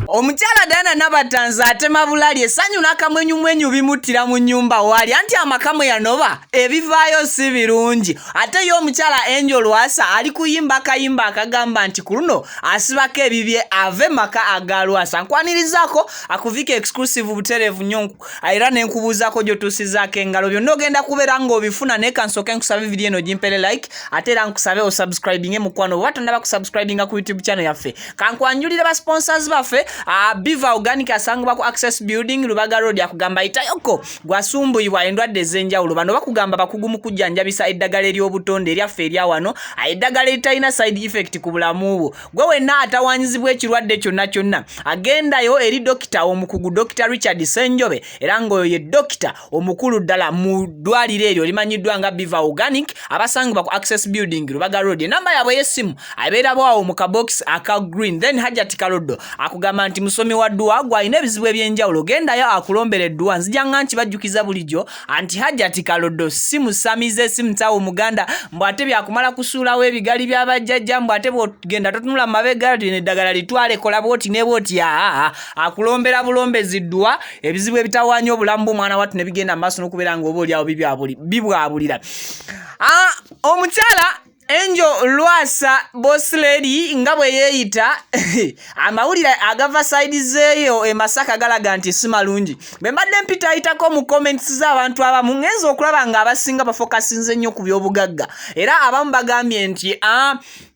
Omukyala Diana Nabatanzi atema bulali essanyu n'akamwenyumwenyu bimuttira mu nnyumba waali anti amaka mwe yanoba ebivaayo si birungi. Ate ye omukyala Angel Lwasa ali kuyimba akayimba akagamba nti ku luno asibako ebibye ave maka aga Lwasa. Nkwanirizaako akuvika exclusive butereevu nnyo era ne nkubuuzaako gy'otuusizaako engalo byonna ogenda kubeera ng'obifuna naye kansooke nkusabe vidiyo eno ogimpere like ate era nkusabe osubscribinge mukwano oba tonnaba kusubscribinga ku youtube channel yaffe. Kankwanjulire ba sponsors baffe Biva Organic asangibwa ku Access Building Lubaga Road akugamba yitayoko gwasumbuyibwa endwadde ez'enjawulo. Bano bakugamba bakugu mu kujjanjabisa eddagala ery'obutonde eryaffe erya wano, eddagala eritalina side effect ku bulamu bwo. Gwe wenna atawanyizibwa ekirwadde kyonna kyonna agendayo eri dokita omukugu Dokita Richard Ssenjobe era ng'oyo ye dokita omukulu ddala mu ddwaliro eryo limanyiddwa nga Biva Organic abasangibwa ku Access Building Lubaga Road. Enamba yaabwe ey'essimu abeera bwawo mu kabokisi aka green. Then Hajati Kaloddo akugamba nti musomi wa dduwa gw'alina ebizibu eby'enjawulo gendayo akulombera edduwa. Nzija nga nkibajjukiza bulijjo anti Hajati Kaloddo si musamize si musawo muganda mbu ate byakumala kusuulawo ebigali bya bajjajja mbu ate bw'ogenda totunula mu mabega lino eddagala litwale kola bw'oti ne bw'oti aa akulombera bulombezi dduwa ebizibu ebitawaanya obulamu bw'omwana wattu ne bigenda mu maaso n'okubeera ng'oba oli awo bibwabulira. Omukyala Angel Lwasa Boss Lady nga bwe yeeyita amawulire agava sayidi zeeyo e Masaka galaga nti si malungi. Bwe mbadde mpitaayitako mu comments z'abantu abamu ngenze okulaba ng'abasinga bafokasinze nnyo ku by'obugagga era abamu bagambye nti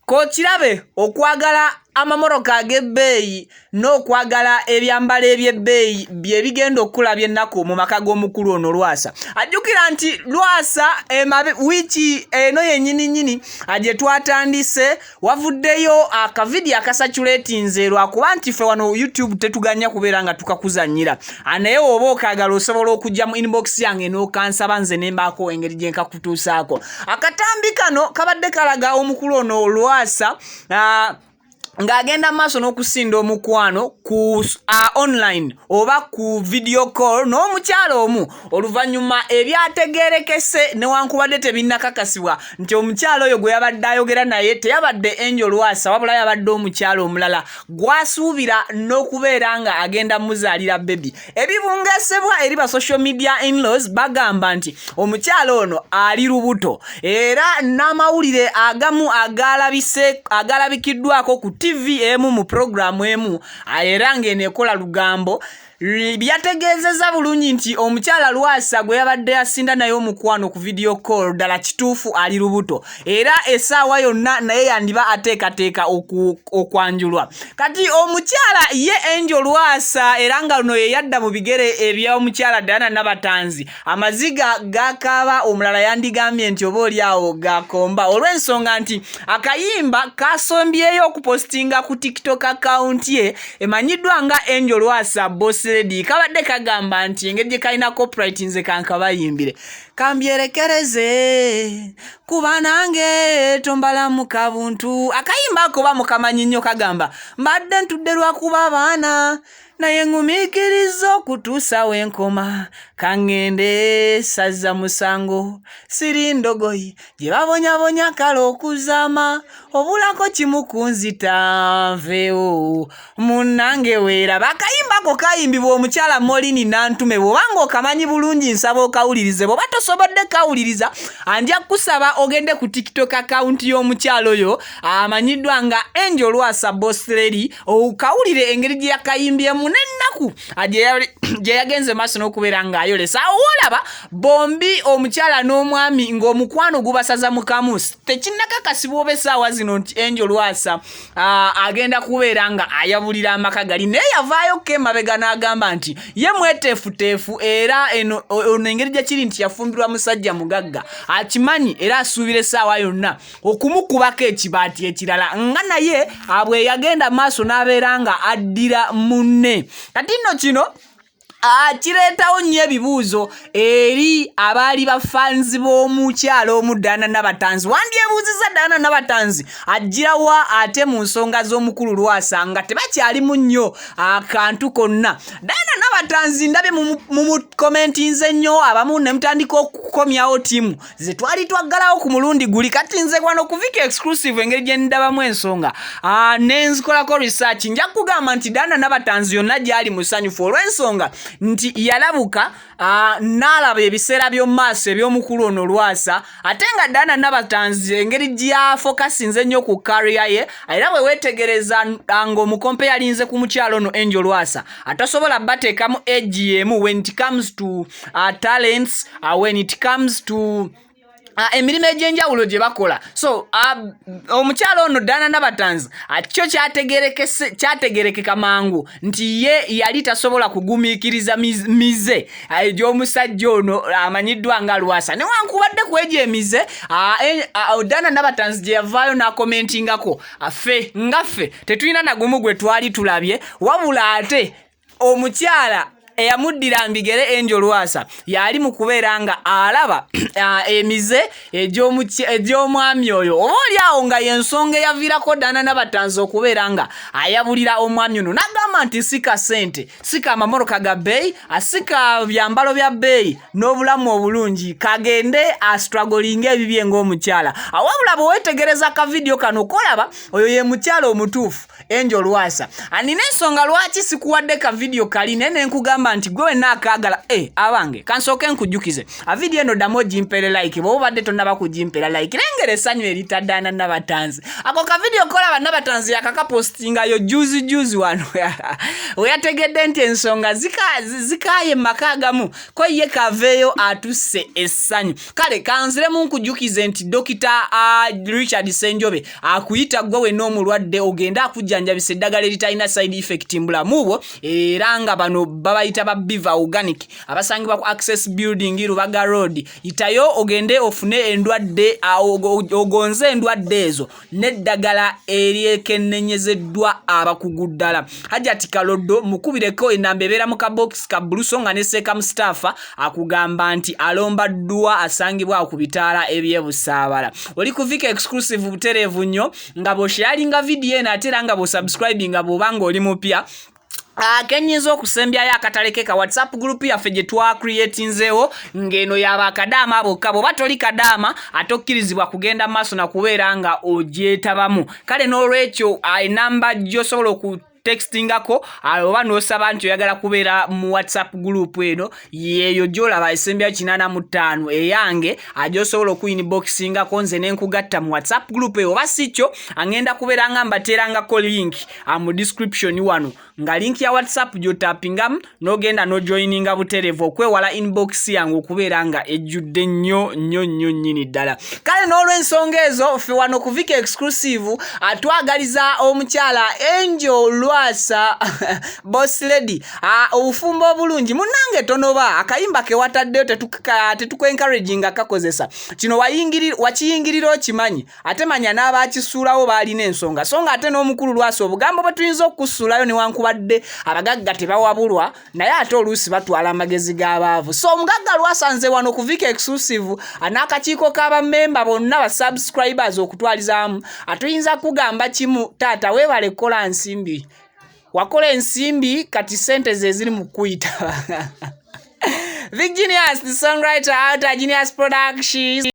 k'okirabe okwagala amamoroka ag'ebbeeyi n'okwagala ebyambalo eby'ebbeeyi bye bigenda okukulabya ennaku mu maka g'omukulu ono Lwasa. Ajjukira nti Lwasa emabe wiiki eno yennyini nnyini gye twatandise wavuddeyo akavidiyo akasaculetinze lwakuba nti ffe wano YouTube tetuganya kubeera nga tukakuzannyira naye oba okaagala osobola okujja mu inbox yange n'okansaba nze ne mbaako engeri gye nkakutuusaako. Akatambi kano kabadde kalaga omukulu ono Lwasa ng'agenda maaso n'okusinda omukwano ku online oba ku video call n'omukyala omu oluvannyuma ebyategeerekese newankubadde tebinnakakasibwa nti omukyala oyo gwe yabadde ayogera naye teyabadde Angel Lwasa wabula yabadde omukyala omulala gw'asuubira n'okubeera nga agenda muzaalira bebi. Ebibungesebwa eri ba social media in-laws bagamba nti omukyala ono ali lubuto era n'amawulire agamu agalabikiddwako ku TV emu mu pulogulaamu emu era ng'eno ekola lugambo byategeezezza bulungi nti omukyala Lwasa gwe yabadde asinda naye omukwano ku video call ddala kituufu ali lubuto era essaawa yonna naye yandiba ateekateeka okwanjulwa. Kati omukyala ye Angel Lwasa era nga luno ye yadda mu bigere eby'omukyala Diana Nabatanzi amaziga gakaaba omulala yandigambye nti oba oli awo gakomba olw'ensonga nti akayimba kasombyeyo okupositinga ku TikTok account ye emanyiddwa nga Angel Lwasa Boss Lady kabadde kagamba nti engeri gye kalina copyright nze kankabayimbire kambyerekereze kuba nange tombalamu kabuntu. Akayimba ako bamukamanyi nnyo kagamba mbadde ntudde lwakuba abaana naye ŋŋumiikiriza okutuusa wenkoma kaŋŋende sazza musango siri ndogoyi gye babonyabonya kale okuzaama obulako kimu kunzita nveewo munnange weeraba. Akayimba ako kayimbibwa omukyala Molini Nantume. Bw'oba ng'okamanyi bulungi nsaba okawulirize. Bw'oba tosobodde kawuliriza anja kukusaba ogende ku TikTok account y'omukyala oyo amanyiddwa nga Angel Lwasa Boss Lady okawulire engeri gye yakayimbyemu n'ennaku gye yagenze maaso n'okubeera ng'ayolesa. Awo woolaba bombi omukyala n'omwami ng'omukwano gubasaza mu kamusi. Tekinnakakasibwa oba essaawa zino nti Angel Lwasa agenda kubeera nga ayabulira amaka gali naye yavaayo ko emabega n'agamba nti ye mweteefuteefu era eno ono engeri gye kiri nti yafumbirwa musajja mugagga akimanyi era asuubira essaawa yonna okumukubako ekibaati ekirala nga naye bwe yagenda maaso n'abeera nga addira munne. Kati nno kino Kireetawo nnyo ebibuuzo eri abaali bafanzi b'omukyala omu Diana Nabatanzi. Wandyebuuzizza Diana Nabatanzi ajjirawa ate mu nsonga z'omukulu Lwasa nga tebakyalimu nnyo akantu konna. Diana Nabatanzi ndabye mumukomentinze nnyo, abamu ne mutandika okukomyawo ttiimu ze twali twaggalawo ku mulundi guli. Kati nze wano ku Viki Exclusive, engeri gye ndabamu ensonga ne nzikolako research, nja kugamba nti Diana Nabatanzi yonna gy'ali musanyufu olw'ensonga nti yalabuka n'alaba ebiseera by'omu maaso eby'omukulu ono Lwasa. Ate nga Diana Nabatanzi engeri gy'afokasinze ennyo ku career ye, era bwe weetegereza ng'omukompe yalinze ku mukyalo ono Angel Lwasa, atasobola bateekamu age y'emu when it comes to talents, when it comes to emirimu egy'enjawulo gye bakola. So omukyalo ono Diana Nabatanzi kyo kyategerekeka mangu nti ye yali tasobola kugumiikiriza mize egy'omusajja ono amanyiddwa nga Lwasa. Newankubadde ku egyo emize Diana Nabatanzi gye yavaayo n'akomentingako, ffe nga ffe tetulina nagumu gwe twali tulabye. Wabula ate omukyala eyamuddira mbigere, Angel Lwasa, yali mu kubeera nga alaba emize egy'omwami oyo, oba oli awo nga y'ensonga eyaviirako Diana Nabatanzi okubeera nga ayabulira omwami ono, n'agamba nti sika ssente, sika amamoroka ga bbeeyi, asika byambalo bya bbeeyi n'obulamu obulungi, kagende astrugglinga ebibye ng'omukyala. Wabula bwe weetegereza ka vidiyo kano, kolaba oyo ye mukyala omutuufu, Angel Lwasa. Nina ensonga lwaki sikuwadde ka vidiyo kali, naye ne nkugamba nti gwe wenna akaagala. Abange, kansooke nkujjukize, vidiyo eno ddamu ogimpere like bw'oba obadde tonnaba kugimpera like. Lengera essanyu erita Diana Nabatanzi. Ako ka vidiyo kolaba, Nabatanzi yakakapostingayo juzi juzi wano we yategedde nti ensonga zikaaye mu maka agamu, ko ye kaveeyo atusse essanyu. Kale kanziremu nkujjukize nti Dokita Richard Senjobe akuyita gwe wenna omulwadde ogende akujjanjabisa eddagala eritalina side effect mu bulamu bwo, era nga bano babayita ba Biva Organic, abasangibwa ku Access Building, Lubaga Road. Yitayo ogende ofune endwadde, ogonze endwadde ezo n'eddagala eryekenenyezeddwa abakugu ddala. Hajati Kaloddo mukubireko, enamba ebeera mu kabokisi ka buluso, nga ne Seeka Mustapha akugamba nti alomba ddwa, asangibwa ku bitaala ebyebusaabala. Oli ku Vika Exclusive butereevu nnyo, nga bw'osharinga vidiyo eno, ate era nga bw'osubscribinga bw'oba nga oli mupya. Kenyinza okusembyayo akatale ke ka WhatsApp group yaffe gye twacreatinzeewo, ng'eno yaba akadaama bokka. Bw'oba toli kadaama, ate okkirizibwa kugenda mu maaso nakubeera nga ogyetabamu. Kale n'olwekyo enamba gy'osobola oku textingako oba n'osaba nti oyagala kubeera mu WhatsApp group eno, yeeyo gy'olaba esembyayo 85 eyange, gy'osobola okuinboxingako nze nenkugatta mu WhatsApp group eyo. Oba si kyo, angenda kubeera nga mbateerangako link mu description wano, nga link ya WhatsApp gy'otapingamu n'ogenda n'ojoininga butereevu, okwewala inbox yange okubeera nga ejjudde nnyo nnyo nnyo nnyini ddala. Kale n'olw'ensonga ezo, ffe wano ku Vika Exclusive atwagaliza omukyala Angel Lwasa, boss lady, obufumbo obulungi. Munnange, tonoba akayimba ke wataddeyo, tetukwencouraginga kakozesa kino. Wakiyingirira okimanyi, ate manya n'abakisuulawo baalina ensonga. So nga ate n'omukulu Lwasa, obugambo bwe tuyinza okukusuulayo, newankubadde abagagga tebawabulwa, naye ate oluusi batwala amagezi g'abaavu. So omugagga Lwasa, nze wano ku Vika Exclusive n'akakiiko k'abamemba bonna ba subscribers okutwalizaamu, atuyinza kugamba kimu: taata, weebale kukola nsimbi. Wakola ensimbi, kati sente ze ziri mu kuyita. Big Genius, the songwriter out at Genius Productions.